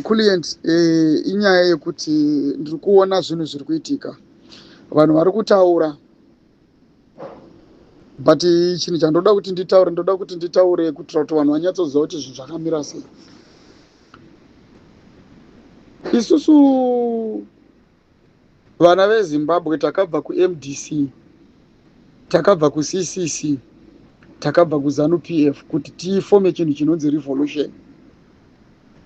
Kulient, inyaya yekuti ndiri kuona zvinhu zviri kuitika, vanhu vari kutaura, but chinhu chandoda kuti nditaure, ndoda kuti nditaure kuitira kuti vanhu vanyatsoziva kuti zvinhu zvakamira sei. Isusu vana veZimbabwe takabva kuMDC, takabva kuCCC, takabva kuZanu PF kuti tifome chinhu chinonzi revolution.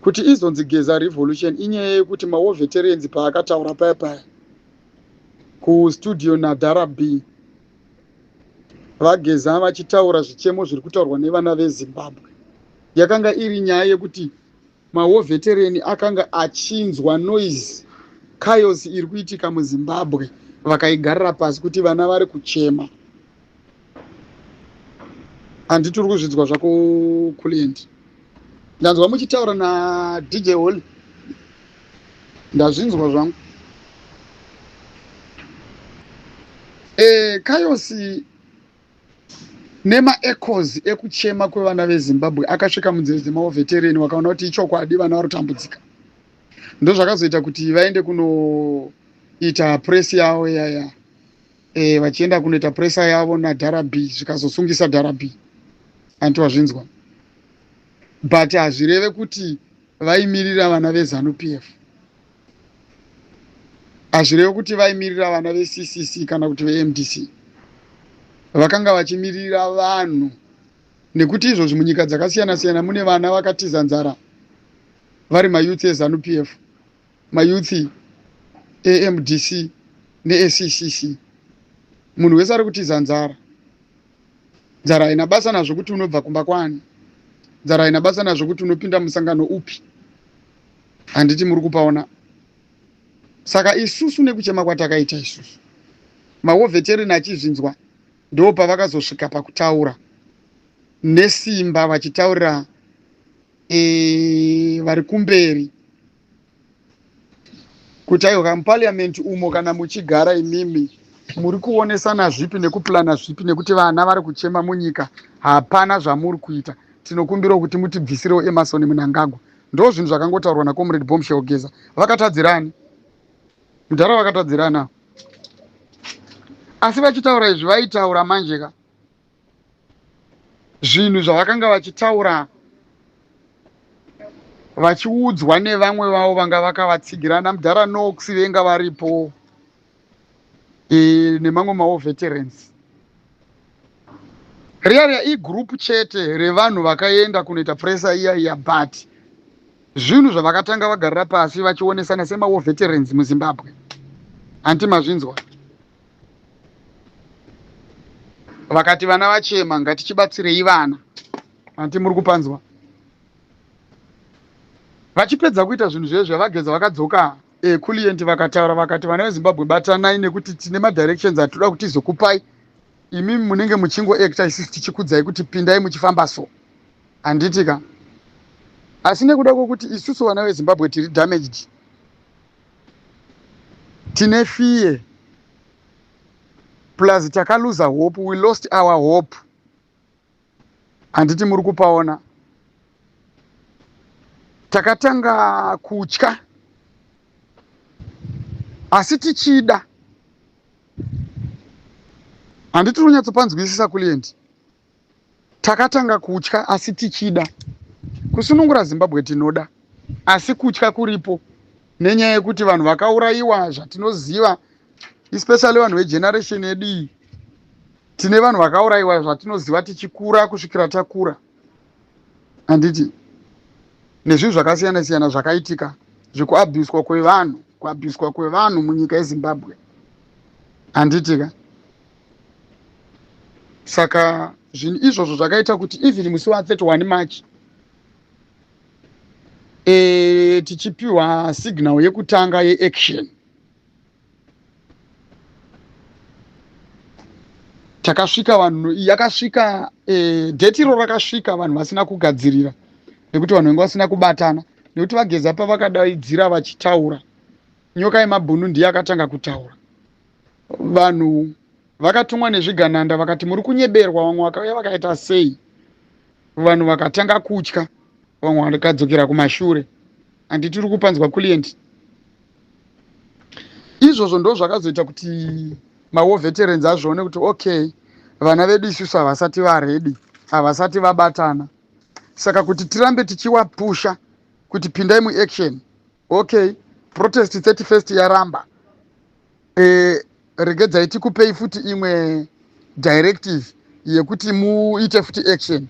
Kuti izonzi Geza revolution inyaya yekuti mawar veterans paakataura paya paya kustudio naDara B, vaGeza vachitaura zvichemo zviri kutaurwa nevana veZimbabwe, yakanga iri nyaya yekuti mawar veteran akanga achinzwa noise, chaos iri kuitika muZimbabwe, vakaigarira pasi kuti vana vari kuchema. Handiti uri kuzvinzwa zvako, Kulient? Ndanzwa muchitaura naDJ Holly, ndazvinzwa zvangu. Chaos nemaechoes ekuchema kwevana veZimbabwe akasvika munzeve dzemawar veteran, vakaona kuti ichokwadi, vana vari kutambudzika. Ndozvakazoita kuti vaende kunoita press yavo yaya, vachienda kunoita press yavo naDara B, zvikazosungisa Dara B. Anti wazvinzwa? But hazvireve kuti vaimirira vana veZanu PF, hazvireve kuti vaimirira vana veCCC kana kuti veMDC. Vakanga vachimirira vanhu, nekuti izvozvi munyika dzakasiyana siyana mune vana vakatiza nzara, vari mayouth eZanu PF, mayouth eMDC neeCCC. Munhu wese ari kutiza nzara. Nzara haina basa nazvo kuti unobva kumba kwani, nzara haina basa nazvo kuti unopinda musangano upi. Handiti muri kupaona? Saka isusu nekuchema kwatakaita isusu, mawar veteran achizvinzwa, ndo pavakazosvika pakutaura nesimba, vachitaurira vari kumberi kuti aiwa, muparliament umo kana muchigara imimi, muri kuonesana zvipi nekuplana zvipi? Nekuti vana vari kuchema munyika, hapana zvamuri kuita. Tinokumbirawo kuti mutibvisirewo Emmerson Mnangagwa. Ndo zvinhu zvakangotaurwa naComrade Bombshell Geza. Vakatadzirani mudhara? Vakatadzirana. Asi vachitaura izvi, vaitaura manje ka zvinhu zvavakanga vachitaura vachiudzwa nevamwe vavo vanga vakavatsigira, namudhara Nox venga varipo, nemamwe mawar veterans. Riya riya igroup chete revanhu vakaenda kunoita press iya iya, but zvinhu zvavakatanga vagarira pasi vachionesana semawar veterans muZimbabwe. Hanti mazvinzwa? Vakati vana vachema, ngatichibatsirei vana. Hanti muri kupanzwa? Vachipedza kuita zvinhu zvezvo, vavageza vakadzoka, Kulient, vakataura vakati, "Vana veZimbabwe, batanai, nekuti tine madirections atinoda kuti tizokupai. Imimi munenge muchingoacta, isusu tichikudzai kuti pindai muchifamba." So handiti ka? Asi nekuda kwokuti isusu vana veZimbabwe tiri damaged, tine fear, plus takaluza hope, we lost our hope. Handiti muri kupaona? Takatanga kutya asi tichida. Handiti runyatsopanzwisisa, Kulient? Takatanga kutya asi tichida kusunungura Zimbabwe. Tinoda, asi kutya kuripo nenyaya yekuti vanhu vakaurayiwa zvatinoziva, especially vanhu vegeneration yedu iyi. Tine vanhu vakaurayiwa zvatinoziva tichikura kusvikira takura, handiti? Nezvinhu zvakasiyana siyana zvakaitika, zvekuabhuswa kwevanhu, kuabhuswa kwevanhu munyika yeZimbabwe, handiti ka? Saka zvinhu izvozvo zvakaita kuti even musi wa31 March, tichipiwa signal yekutanga yeaction, takasvika vanhu, yakasvika, date iro rakasvika vanhu vasina kugadzirira, nekuti vanhu vanga vasina kubatana. Nekuti vageza pavakadaidzira vachitaura, Nyoka yemabhunu ndiye akatanga kutaura. Vanhu vakatumwa nezvigananda vakati muri kunyeberwa, vamwe vakauya vakaita sei, vanhu vakatanga kutya, vamwe vakadzokera kumashure. Handiti uri kupanzwa, Kulient? Izvozvo ndo zvakazoita kuti mawar veterans azvione kuti okay, vana vedu isusu havasati vaready, havasati vabatana. Saka kuti tirambe tichiwapusha kuti pindai muaction, okay, protest 31st yaramba, regedzai tikupei futi imwe directive yekuti muite futi action.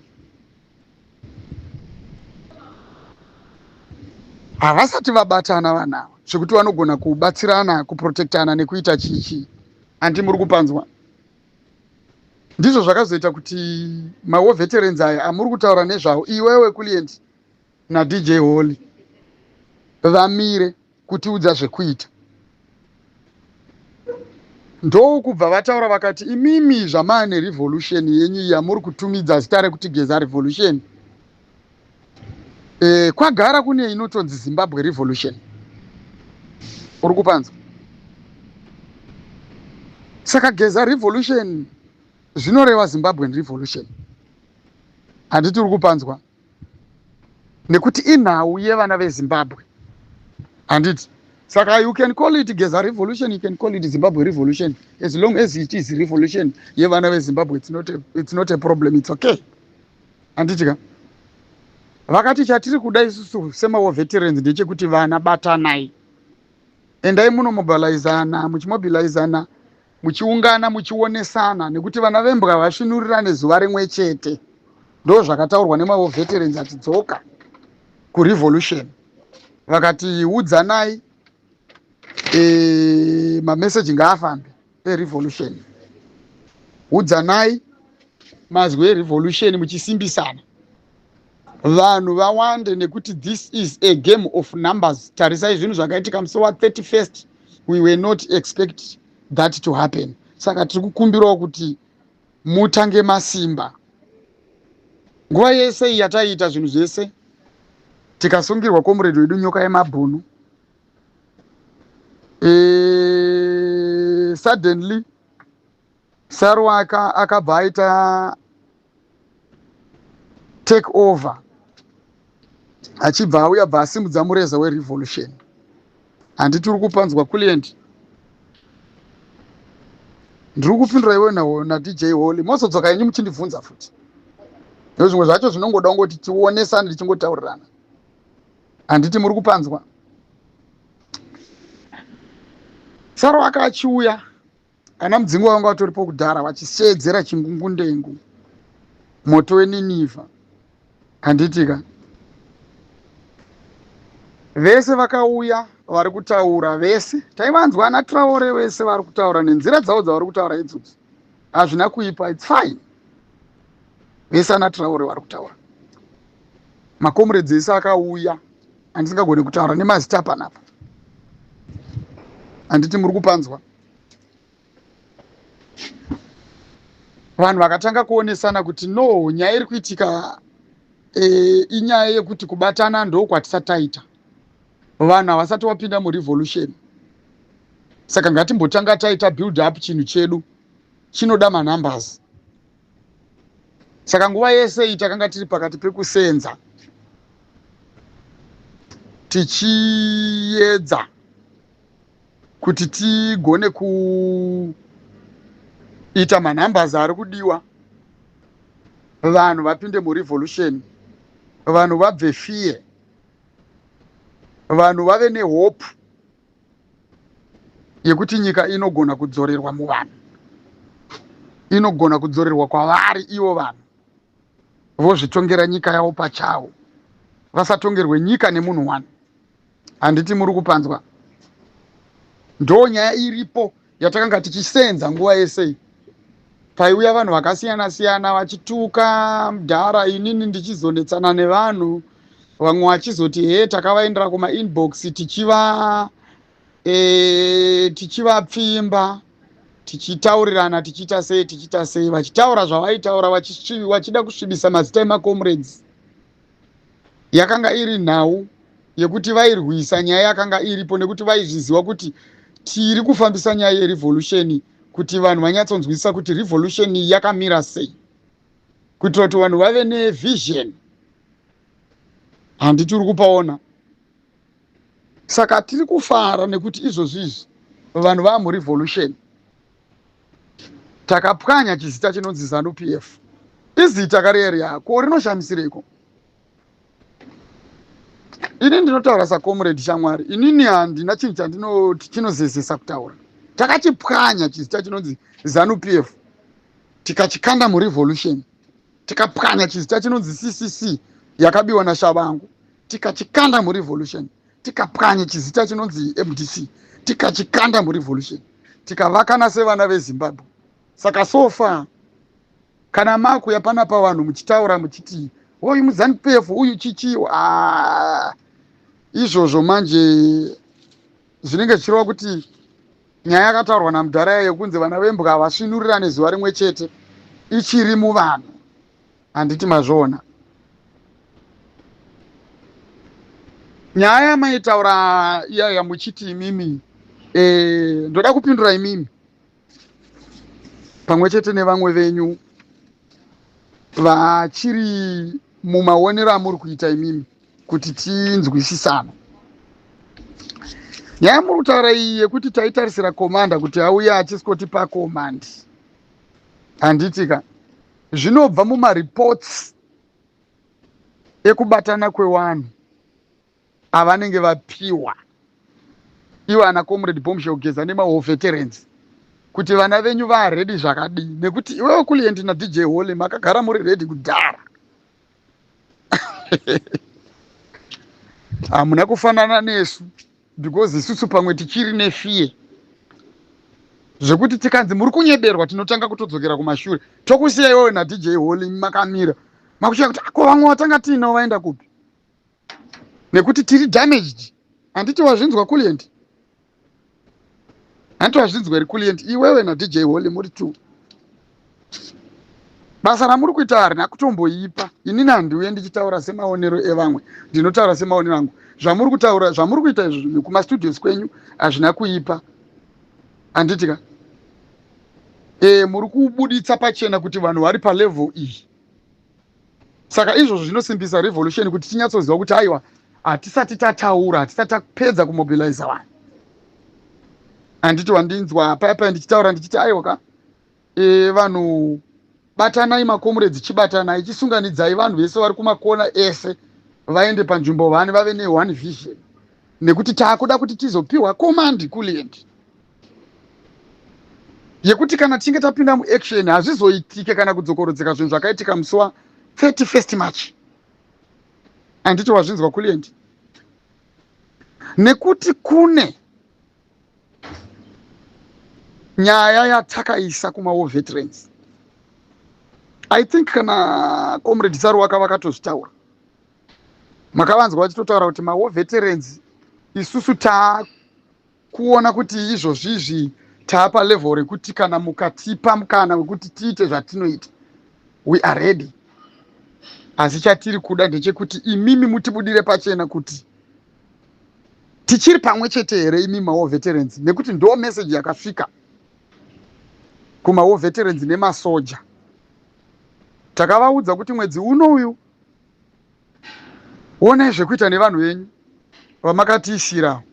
Havasati vabatana vanhu ava zvekuti vanogona kubatsirana, kuprotectana nekuita chichi. Handi muri kupanzwa? Ndizvo zvakazoita kuti mawar veterans aya amuri kutaura nezvawo, iwewe Kulient naDJ Holly, vamire kutiudza zvekuita. Ndokubva vataura vakati, imimi zvamaane revolution yenyu yamuri kutumidza zita rekuti Geza Revolution, kwagara kune inotonzi Zimbabwe Revolution. Uri kupanzwa? Saka Geza Revolution zvinoreva Zimbabwean Revolution. Handiti uri kupanzwa? Nekuti inhau yevana veZimbabwe, handiti? Saka you can call it Geza Revolution, you can call it Zimbabwe Revolution, as long as it is revolution yevana veZimbabwe, it's not a problem, it's okay, handiti ka? Vakati chatiri kuda isusu semawar veterans ndechekuti vana batanai, endai munomobilizana, muchimobilizana, muchiungana, muchionesana, nekuti vana vembwa vasvinurirane zuva rimwe chete. Ndo zvakataurwa nemawar veterans achidzoka kurevolution. Vakati udzanai, mameseji ngaafambe erevolution, udzanai mazwi erevolution, muchisimbisana, vanhu vawande, nekuti this is a game of numbers. Tarisai zvinhu zvakaitika musi wa31st, we were not expect that to happen. Saka tiri kukumbirawo kuti mutange masimba. Nguva yese iyi yataiita zvinhu zvese, tikasungirwa comrade wedu Nyoka Yemabhunu, suddenly Saruwaka akabva aita take over, achibva auya, bva asimudza mureza werevolution. Handiti uri kupanzwa, Kulient? Ndiri kupindura iwe naDJ Holly, mozodzoka yenyu muchindibvunza futi. Ndo zvimwe zvacho zvinongoda kungoti tionesane, tichingotaurirana. Handiti muri kupanzwa? Saruwaka achiuya, ana Mudzingwa vanga vatoripo kudhara vachisedzera chingungundengu, moto weNinivha, handitika? Vese vakauya vari kutaura vese, taivanzwa ana Traore vese vari kutaura nenzira dzavo dzavari kutaura idzodzo. Hazvina kuipa, it's fine. Vese ana Traore vari kutaura, macomrades ese akauya handisingagoni kutaura nemazita panapa. Handiti muri kupanzwa? Vanhu vakatanga kuonesana kuti no, nyaya iri kuitika inyaya yekuti kubatana ndo kwatisati taita. Vanhu havasati vapinda murevolution, saka ngatimbotanga taita build up chinhu chedu chinoda manumbers. Saka nguva yese iyi takanga tiri pakati pekusenza, tichiedza kuti tigone kuita manumbers ari kudiwa, vanhu vapinde murevolution, vanhu vabve fear, vanhu vave nehope yekuti nyika inogona kudzorerwa muvanhu, inogona kudzorerwa kwavari ivo, vanhu vozvitongera nyika yavo pachavo, vasatongerwe nyika nemunhu wani. Handiti muri kupanzwa? Ndo nyaya iripo yatakanga tichisenza nguva yese. Paiuya vanhu vakasiyana siyana vachituka mudhara, inini ndichizonetsana nevanhu, vamwe vachizoti he, takavaendera kumainbox tichivapfimba, tichitaurirana, tichiita sei, tichiita sei, vachitaura zvavaitaura, vachida kusvibisa mazita emacomrades. Yakanga iri nhau yekuti vairwisa nyaya yakanga iripo, nekuti vaizviziva kuti tiri kufambisa nyaya yerevolution, kuti vanhu vanyatsonzwisisa kuti revolution yakamira sei, kuitira kuti vanhu vave nevision. Handiti uri kupaona? Saka tiri kufara nekuti izvozvi izvi vanhu vamurevolution. Takapwanya chizita chinonzi ZANU PF. Izita kariya ko rinoshamisireko? Ini ndinotaura sacomrade shamwari, inini handina chinhu chandinoti chinozezesa kutaura. Takachipwanya chizita chinonzi ZANU PF, tikachikanda murevolution. Tikapwanya chizita chinonzi CCC yakabiwa naShabangu, tikachikanda murevolution. Tikapwanya chizita chinonzi MDC, tikachikanda murevolution, tikavakana sevana veZimbabwe. Saka so far kana makuya panapa vanhu muchitaura muchiti uyu muZANU PF, uyu chichi, izvozvo manje zvinenge zvichireva kuti nyaya yakataurwa namudhara yekunzi vana vembwa vasvinurirane zuva rimwe chete ichiri muvanhu. Handiti mazviona nyaya yamaitaura iyaya muchiti imimi, ndoda kupindura imimi pamwe chete nevamwe venyu vachiri mumaonero amuri kuita imimi kuti tinzwisisana. Nyaya muri kutaura iyi yekuti taitarisira commander kuti auye achisikotipa command, handitika? Zvinobva mumareports ekubatana kwevanhu avanenge vapiwa ivo ana Comrade Bombshell Geza nemawar veterans, kuti vana venyu vaready zvakadii, nekuti iwewe Kulient naDJ Holy makagara muri ready kudhara. Hamuna kufanana nesu, because isusu pamwe tichiri nefear zvekuti tikanzi muri kunyeberwa tinotanga kutodzokera kumashure, tokusiya iwewe naDJ Holy makamira makushaya kuti ko vamwe watanga tiinavo vaenda kupi, nekuti tiri damaged. Handiti wazvinzwa, Kulient? Handiti wazvinzwa here, Kulient? Iwewe naDJ Holy muri two. Basa ramuri kuita harina kutomboipa. Inini handiuye ndichitaura semaonero evamwe, ndinotaura semaonero angu. Zvamuri kutaura, zvamuri kuita izvo kumastudios kwenyu hazvina kuipa, handiti ka? Muri kubuditsa pachena kuti vanhu vari palevel iyi. Saka izvozvo zvinosimbisa revolution kuti tinyatsoziva kuti aiwa, hatisati tataura, hatisati tapedza kumobiliza vanhu. Handiti wandinzwa paya paya ndichitaura ndichiti aiwa ka, vanhu batanai, macomrades chibatanai, chisunganidzai vanhu vese vari kumakona ese vaende panzvimbo vane vave neone vision, nekuti taakuda kuti tizopiwa command, Kulient, yekuti kana tichinge tapinda muaction hazvizoitike kana kudzokorodzeka zvinhu zvakaitika musi wa31st March. Handiti wazvinzwa, Kulient? Nekuti kune nyaya yatakaisa kumawar veterans. I think kana Comrade Saruwaka vakatozvitaura, makavanzwa vachitotaura kuti mawar veterans isusu taakuona kuti izvozvizvi taapa level rekuti kana mukatipa mukana wekuti tiite zvatinoita, we are ready. Asi chatiri kuda ndechekuti imimi mutibudire pachena kuti tichiri pamwe chete here, imi mawar veterans, nekuti ndo message yakasvika kumawar veterans nemasoja. Takavaudza kuti mwedzi uno uyu onai zvekuita nevanhu venyu vamakatiisira.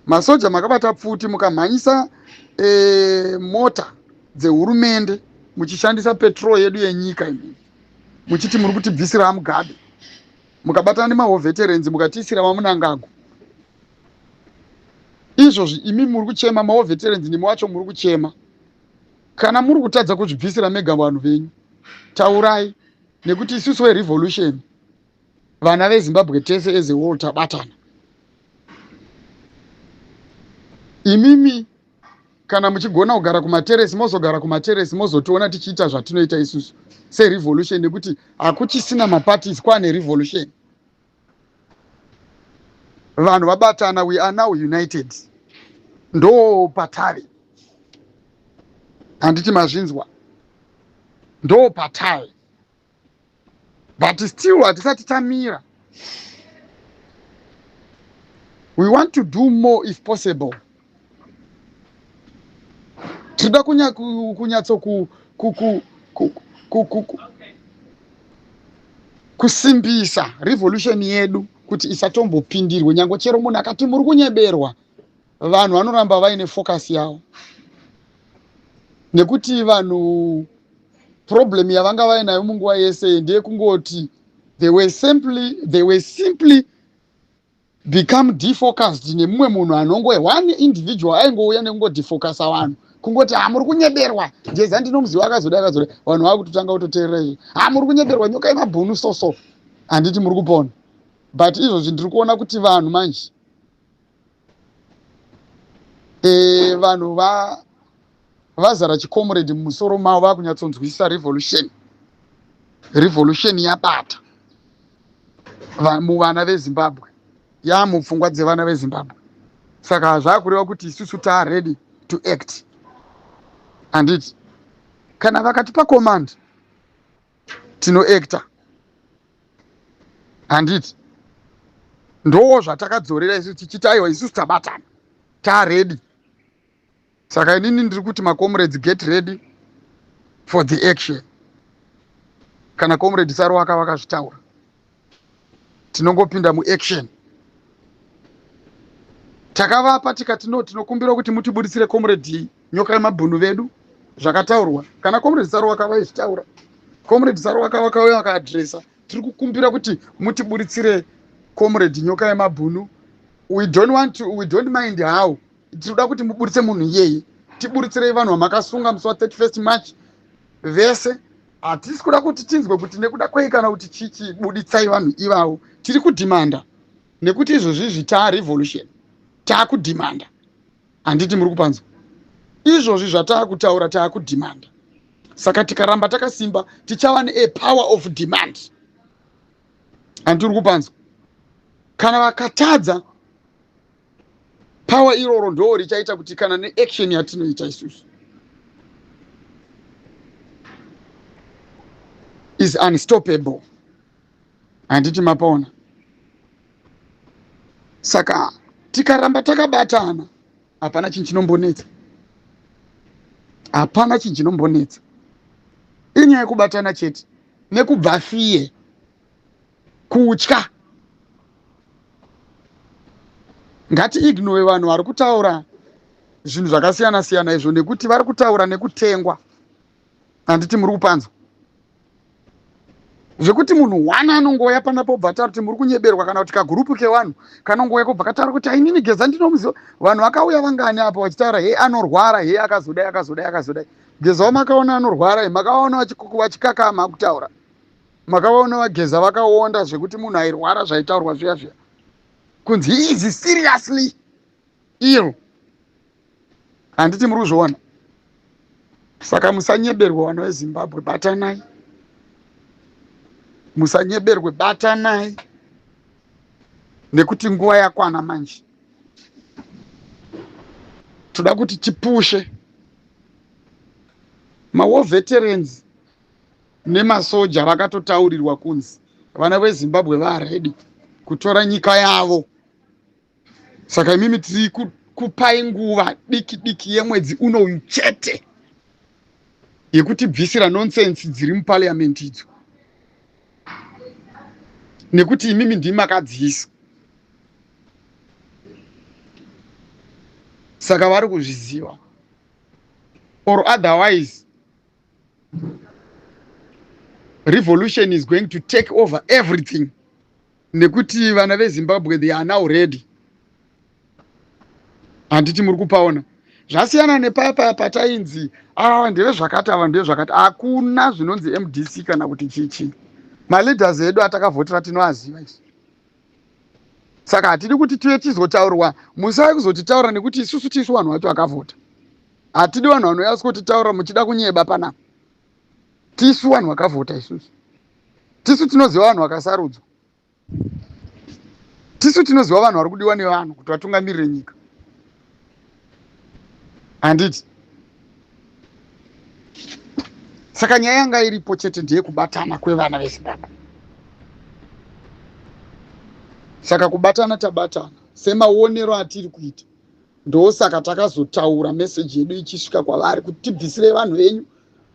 Masoja makabata pfuti, mukamhanyisa mota dzehurumende muchishandisa petrol yedu yenyika imini, muchiti muri kutibvisira aMugabe. Mukabatana nemawar veterans, mukatiisira vaMnangagwa. Izvozvi imi muri kuchema, mawar veterans nemi wacho muri kuchema. Kana muri kutadza kuzvibvisira mega vanhu venyu, taurai, nekuti isusu verevolution, vana veZimbabwe tese as a whole tabatana. Imimi kana muchigona kugara kumateresi, mozogara kumateresi, mozotiona tichiita zvatinoita isusu serevolution, nekuti hakuchisina maparties, kwaane revolution. Vanhu vabatana, we are now united. Ndo patave, handiti mazvinzwa? Ndo patave, but still hatisati tamira. We want to do more if possible. Tinoda kunyatso kusimbisa revolution yedu. Kuti isatombopindirwe, nyange chero munhu akati muri kunyeberwa, vanhu vanoramba vaine focus yavo, nekuti vanhu problem yavanga vainayo munguva yese ndeyekungoti they were simply become defocused nemumwe munhu anongo one individual aingouya nekungodefocusa vanhu, kungoti, "Ha, muri kunyeberwa, Geza ndinomuziva, akazoda, akazoda." Vanhu vakutotanga kutoteerera izvo, "Ha, muri kunyeberwa, Nyoka yemabhunu." So handiti muri kupona? But izvozvi ndiri kuona kuti vanhu manje, vanhu vazara chicomrade mumusoro mavo, vakunyatsonzwisisa revolution. Revolution yabata muvana veZimbabwe, yamupfungwa dzevana veZimbabwe. Saka zvakureva kuti isusu taa ready to act, handiti? Kana vakatipa command, tinoacta, handiti? Ndo zvatakadzorera isusu tichiti, aiwa, isusu tabatana, taready. Saka inini ndiri kuti, macomrades, get ready for the action. Kana Comrade Saruwaka vakazvitaura, tinongopinda muaction. Takavapa tikati, no, tinokumbira kuti mutibuditsire Comrade Nyoka yemabhunu vedu. Zvakataurwa kana Comrade Saruwaka vaizvitaura. Comrade Saruwaka vakauya vakaaddressa, "Tiri kukumbira kuti mutiburitsire Comrade Nyoka yemabhunu. We don't want to, we don't mind how. Tinoda kuti muburitse munhu iyeye. Tiburitsirei vanhu vamakasunga musi wa31 March vese. Hatisi kuda kuti tinzwe kuti nekuda kwei kana kuti chichi. Buditsai vanhu ivavo. Tiri kudemanda, nekuti izvozvizvi taa revolution, taakudemanda." Handiti muri kupanzwa? Izvozvi zvataakutaura, taakudemanda. Saka tikaramba takasimba, tichava neapower of demand. Handiti uri kupanzwa? Kana vakatadza, power iroro ndo richaita kuti kana neaction yatinoita isusu is unstoppable. Handiti mapaona? Saka tikaramba takabatana, hapana chinhu chinombonetsa, hapana chinhu chinombonetsa. Inyaya yekubatana chete nekubva fear, kutya. Ngatiignore vanhu vari kutaura zvinhu zvakasiyana siyana izvo, nekuti vari kutaura nekutengwa. Handiti muri kupanzwa? Zvekuti munhu one anongouya panapo obva ataura kuti muri kunyeberwa, kana kuti kagroup kevanhu kanongouya kobva kataura kuti, "Ainini Geza ndinomuziva." Vanhu vakauya vangani apo vachitaura, "He, anorwara, he, akazodai, akazodai, akazodai." Geza wamakaona anorwara, makaona vachikakama kutaura? Makavaona vaGeza vakaonda zvekuti munhu airwara zvaitaurwa zviya zviya, kunzi he is seriously ill? Handiti muri kuzviona? Saka musanyeberwe, vanhu veZimbabwe, batanai. Musanyeberwe, batanai, nekuti nguva yakwana manje. Toda kuti tipushe mawar veterans nemasoja. Vakatotaurirwa kunzi vana veZimbabwe vaready kutora nyika yavo. Saka imimi tiri kupai nguva diki diki yemwedzi unoyu chete yekutibvisira nonsense dziri muparliament idzo, nekuti imimi ndimi makadziisa. Saka vari kuzviziva, or otherwise revolution is going to take over everything, nekuti vana veZimbabwe, they are now ready. Handiti muri kupaona? Zvasiyana nepaya paya patainzi ava ndezvakati, ava ndezvakati. Hakuna zvinonzi MDC kana kuti chichi. Maleaders edu atakavhotera tinoaziva isu. Saka hatidi kuti tive tizotaurwa. Musai kuzotitaura, nekuti isusu tisu vanhu vacho vakavhota. Hatidi vanhu vanouya kutitaura muchida kunyeba panapa. Tisu vanhu vakavhota isusu, tisu tinoziva vanhu vakasarudzwa, tisu tinoziva vanhu vari kudiwa nevanhu kuti vatungamirire nyika, handiti? Saka nyaya yanga iripo chete ndeyekubatana kwevana veZimbabwe. Saka kubatana tabatana semaonero atiri kuita. Ndosaka takazotaura meseji yedu ichisvika kwavari kuti tibvisirei vanhu venyu,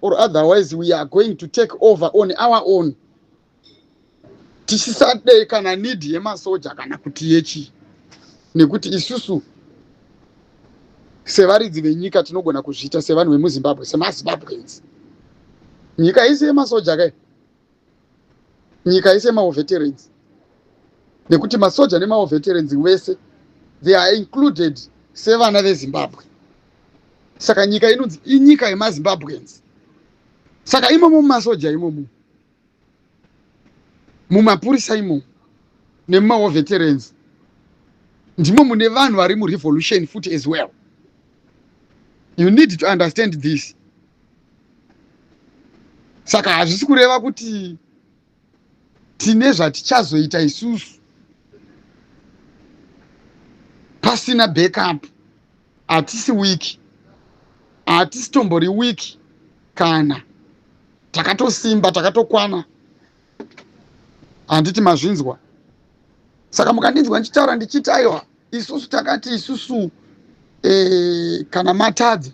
or otherwise we are going to take over on our own. Tichisadei kana need yemasoja kana kuti yechii, nekuti isusu sevaridzi venyika tinogona kuzviita sevanhu vemuZimbabwe, semaZimbabweans. Nyika isi yemasoja kai, nyika isi yemawar veterans, nekuti masoja nemawar veterans vese they are included sevana veZimbabwe. Saka nyika inonzi inyika yemaZimbabweans. Saka imomo mumasoja imomo, mumapurisa imomo nemumawar veterans ndimo mune vanhu vari murevolution futi as well. You need to understand this. Saka hazvisi kureva kuti tine zvatichazoita isusu pasina backup. Hatisi weak, hatisi tombori weak kana takatosimba, takatokwana. Handiti mazvinzwa? Saka mukandinzwa ndichitaura ndichiti aiwa, isusu takati isusu kana matadza,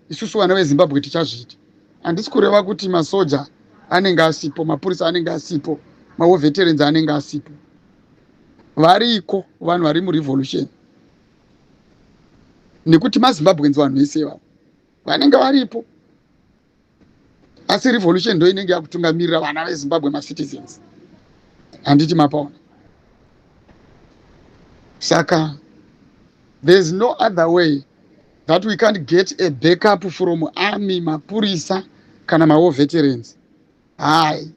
isusu vana veZimbabwe tichazviita, handisi kureva kuti masoja anenge asipo, mapurisa anenge asipo, mawar veterans anenge asipo. Variko vanhu vari murevolution, nekuti maZimbabweans vanhu vese ivavo vanenge varipo, asi revolution ndo inenge yakutungamirira vana veZimbabwe, macitizens. Handiti mapaona? Saka there is no other way that we can't get a backup from army, mapurisa kana mawar veterans. Hai,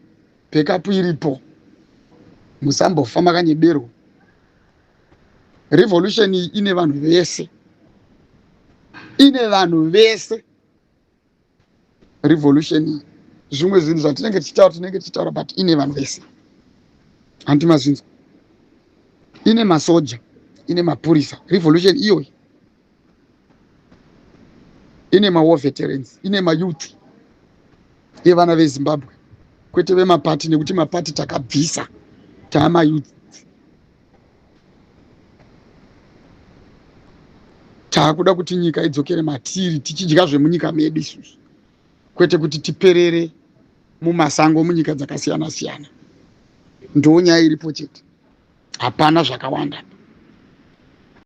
backup iripo, musambofa makanyeberwa. Revolution iyi ine vanhu vese, ine vanhu vese revolution iyi. Zvimwe zvinhu zvatinenge tichitaura, tinenge tichitaura, but ine vanhu vese. Handi mazvinzwa? Ine masoja, ine mapurisa revolution iyoyi, ine mawar veterans, ine mayouth evana veZimbabwe, kwete vemapati, nekuti mapati takabvisa, taamayouth. Taakuda kuti nyika idzokere matiri, tichidya zvemunyika medu isusu, kwete kuti tiperere mumasango munyika dzakasiyana siyana. Ndo nyaya iripo chete, hapana zvakawanda.